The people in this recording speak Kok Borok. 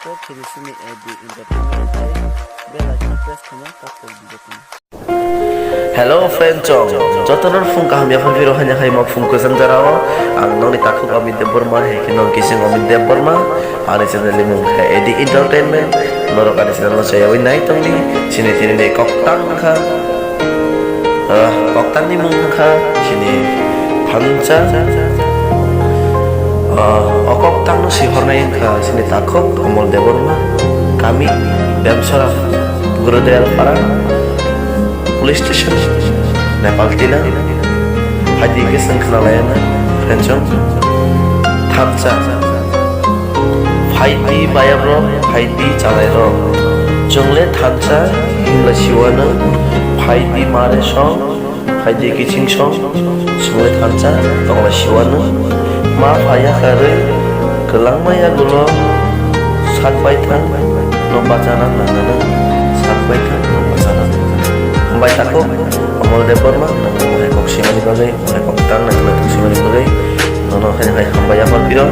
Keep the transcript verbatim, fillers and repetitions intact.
subscribe khaidi simi A D Entertainment tei bell icon press khaina takhuk video tong. Hello friend chong, jotono phung kaham yaphang phiro haino hai ma phung kwchang jarao. Ang nongni takhuk Amit Debbarma, hai khe nong kising Amit Debbarma. Ani channel ni mung khe A D Entertainment. Norok ani channel no chayawi nai tongdi. Chini tini ni koktang kha. Ah, koktang ni mung kha chini Thansa. Ah, o koktang no sihornai wngkha chini takhuk Amol Debbarma, kami Bemsora, Gurudayal Para, police station, Nepal Tina. Haidi khe chwng khwnalaiyana, friend chong. Thansa. Phaidi bayakrok, phaidi chalairok. Chwngle Thansa himla siwano, phaidi mare song, phaidi kiching song, chwngle Thansa tongla siwano. Ma phaya karwi kwlangma yagulo sak baithang no bachana nangnano, sak baithang no bachana. Hambai takhuk, Amol Debbarma, nang hai kok simani bagwi, hai kok tang nang nang simani bagwi, nono hai hai hambai yaphar phiro.